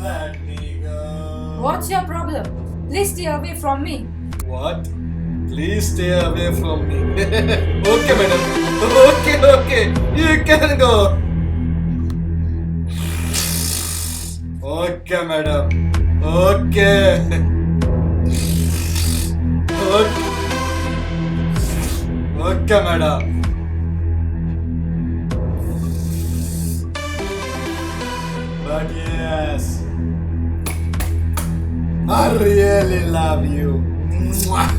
let me go. What's your problem? Please stay away from me. What? Please stay away from me. Okay, madam. Okay, okay. You can go. Okay, madam. Okay. Okay. Okay, madam. But yes, I really love you. Mwah.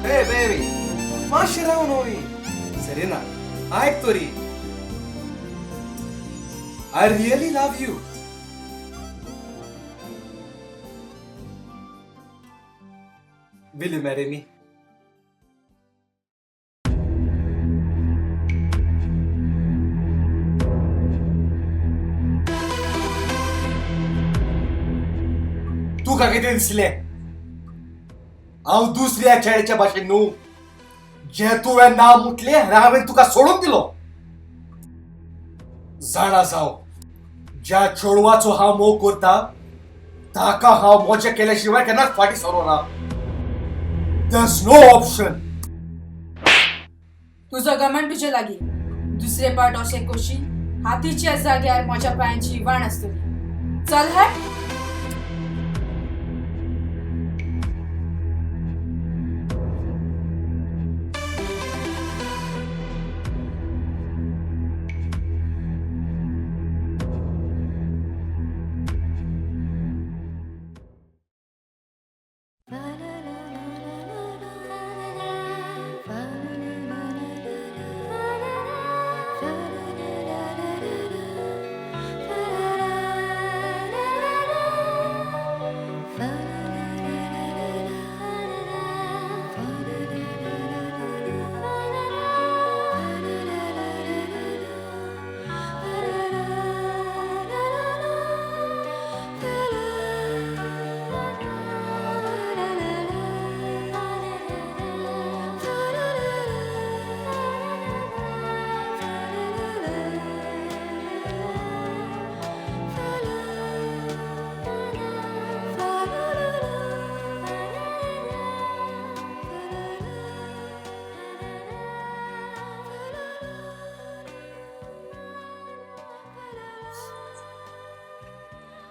Hey baby, मातशें राव न्हय. सरिना, आयक तरी. I really love you. Will you marry me? तुका कितें दिसलें? हांव दुसऱ्या चेड्याच्या भाशेन न्हू, जें तुवें ना म्हटलें आनी हांवें तुका सोडून दिलो. जाणा जाव, ज्या चेडवाचो हांव मोग करता ताका हांव मजा केल्या शिवाय केन्नाच फाटीं सरोना. There's no option. तुजो गमन तुजे लागीं. दुसरे पाट अशें कशी हातीच्या जाग्यार म्हज्या पांयांची वाण आसतली. चल हट.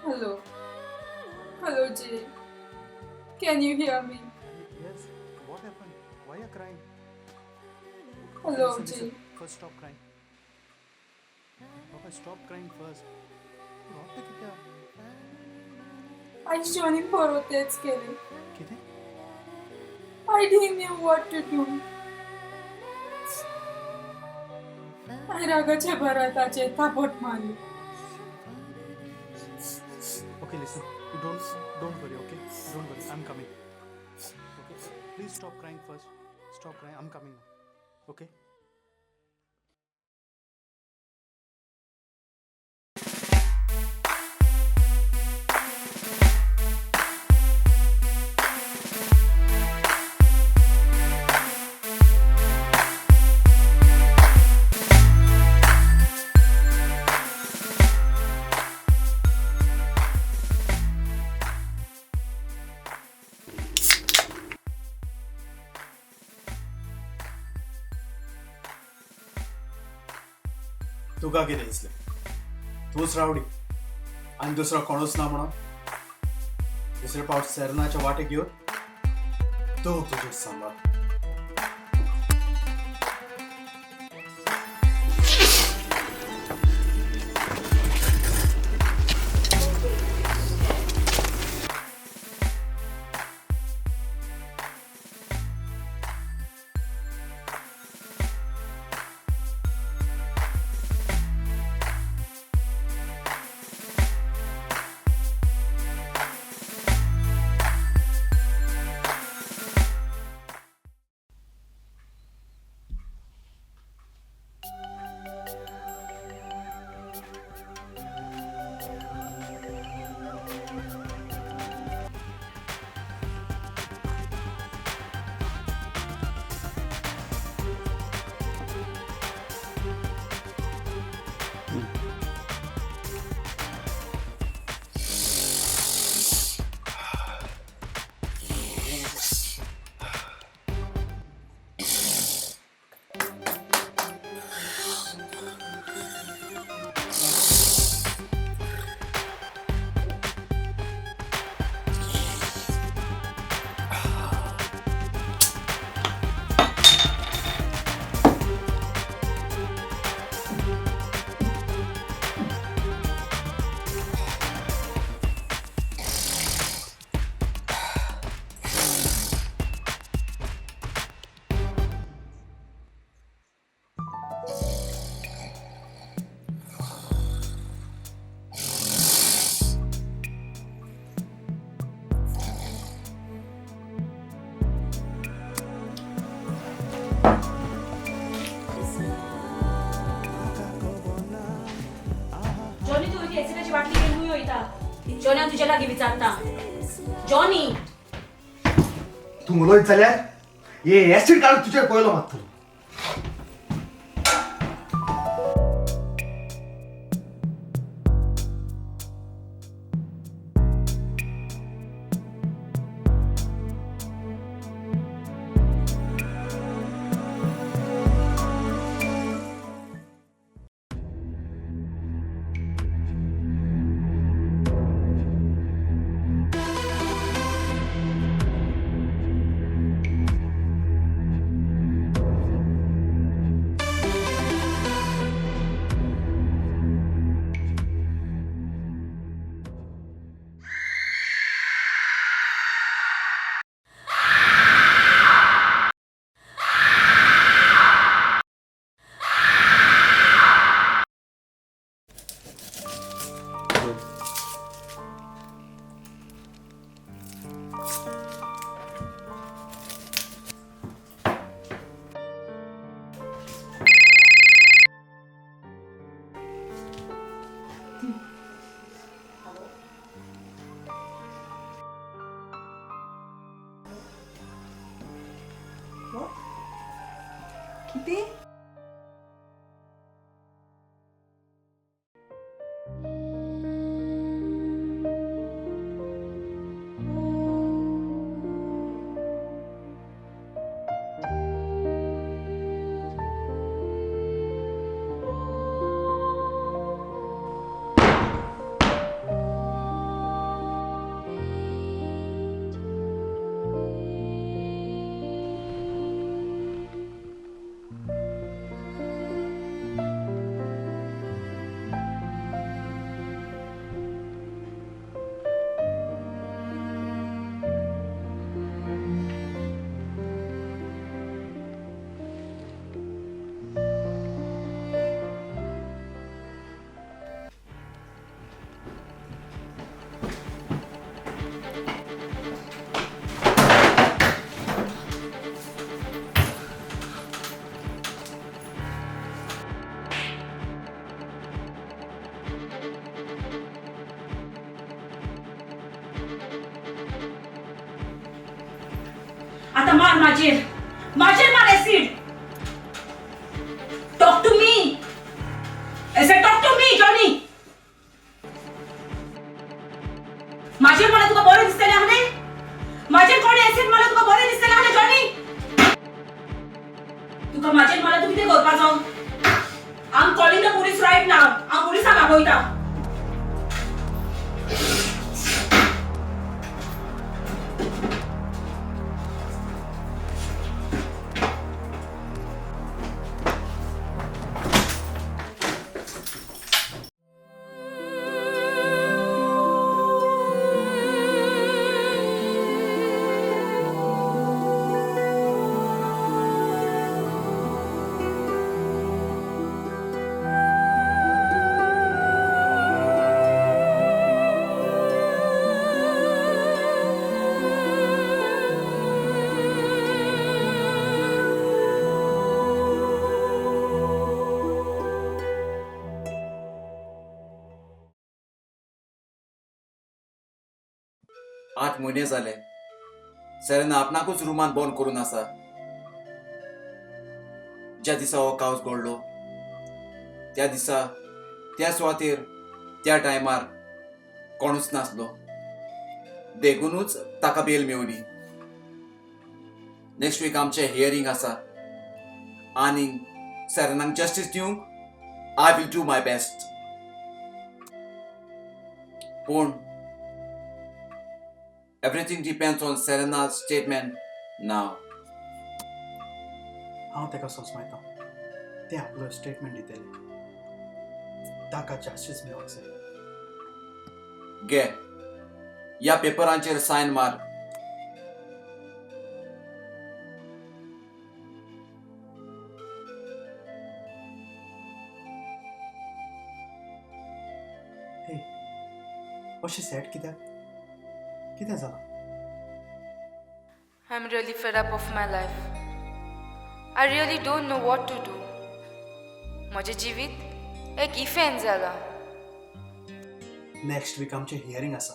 Hello. Hello, Jay. Can you hear me? Yes. What happened? Why are you crying? Hello, Listen, Jay. listen. First, stop crying. Papa, stop crying first. रडटा कित्याक? आयज जॉनीन परत तेच केलें. कितें? I didn't know what to do. हांवें रागाच्या भरात ताचेर थापट मारली. Okay, listen. You don't worry, okay? Don't worry. I'm coming. Okay? Please stop crying first. Stop crying. I'm coming now. Okay? तुका कितें दिसलें? तूंच रावडी आनी दुसरो कोणूच ना म्हणून दुसरे पावट सेरनाच्या वाटेक येवन तूं तुजें सांबाळ. जॉनी हांव तुज्या लागीं विचारता. जॉनी तूं उलयत जाल्यार हे एसीड काडून तुजेर पयलो मारतलो. कितें? आतां मार म्हाजेर, म्हाजेर मार acid. Talk to me. I said talk to me Johnny. म्हाजेर मारल्यार तुका बरें दिसतलें आहलें? म्हाजेर कोणें एसीड मारल्यार तुका बरें दिसतलें आहलें जॉनी? तुका म्हाजेर मारल्यार तूं कितें करपाचो? I am calling the police right now. हांव पुलिसांक आपयता. आठ म्हयने जाले सेरेना आपणाकूच रुमान बंद करून आसा. ज्या दिसा हो कावस घडलो त्या दिसा त्या सुवातेर त्या टायमार कोणूच नासलो, देखूनच ताका बेल मेवली. नेक्स्ट वीक आमचें हियरींग आसा आनी सेरेनाक जस्टीस दिवंक I will do my best. पूण everything depends on Serena's statement now. हांव ताका सोंसमायता. तें आपलो स्टेटमेंट दितलें. ताका जास्टीस मेळोंक जाय. घे, ह्या पेपरांचेर सायन मार. हे, अशें सॅड कित्याक? कितें जालां? I'm really fed up of my life. I really don't know what to do. म्हजें जिवीत एक इफेन जालां. नेक्स्ट वीक आमचें हियरींग आसा.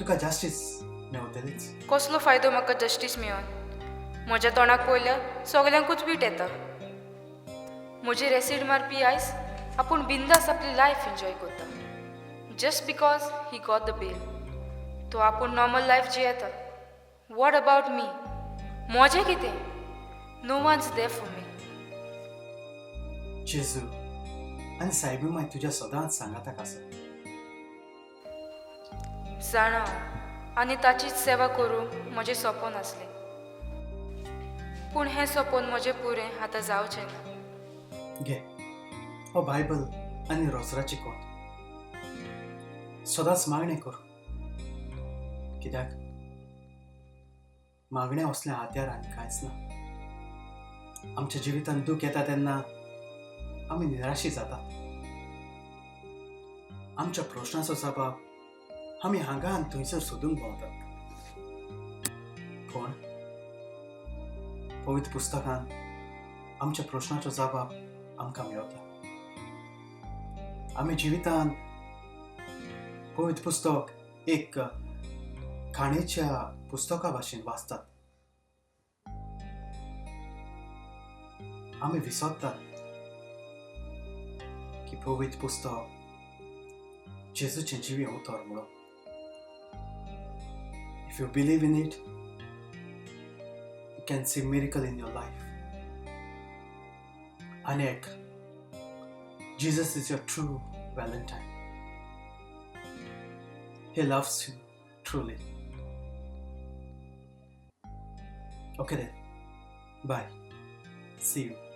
तुका जस्टीस मेवतलीच. कसलो फायदो म्हाका जस्टीस मेळोन? म्हज्या तोंडाक पळयल्यार सगल्यांकूच वीट येता. म्हजेर एसीड मारपी आयज आपूण बिंदास आपली लायफ एन्जॉय करता, just because he got the bail. तो आपूण नॉर्मल लायफ जियेता. What about me? म्हजें कितें? No one's there for me. जेजू आनी सायबी माय तुज्या सदांच सांगाताक आसा. जाणा हांव, आनी ताचीच सेवा करूंक म्हजें सपन आसलें, पूण हें सपन म्हजें पुरें आतां जावचें ना. घे हो बायबल आनी रोजराची कोंत. सदांच मागणें कर, कित्याक मागणें असलें हात्यार आनी कांयच ना. आमच्या जिवितांत दूख येता तेन्ना आमी निराशी जातात. आमच्या प्रश्नाचो जबाब आमी हांगा आनी थंयसर सोदूंक भोंवतात. पूण पवित्र पुस्तकान आमच्या प्रश्नाचो जबाब आमकां मेवता. आमी जिवितांत पवित्र पुस्तक एक काणयेच्या पुस्तका भाशेन वाचतात. आमी विसरतात की पवित्र पुस्तक जेजूचें जिवीं उतर म्हणून. If you believe in it, you can see miracle in your life. आनी एक, Jesus is your true Valentine. He loves you truly. Okay then, bye. See you.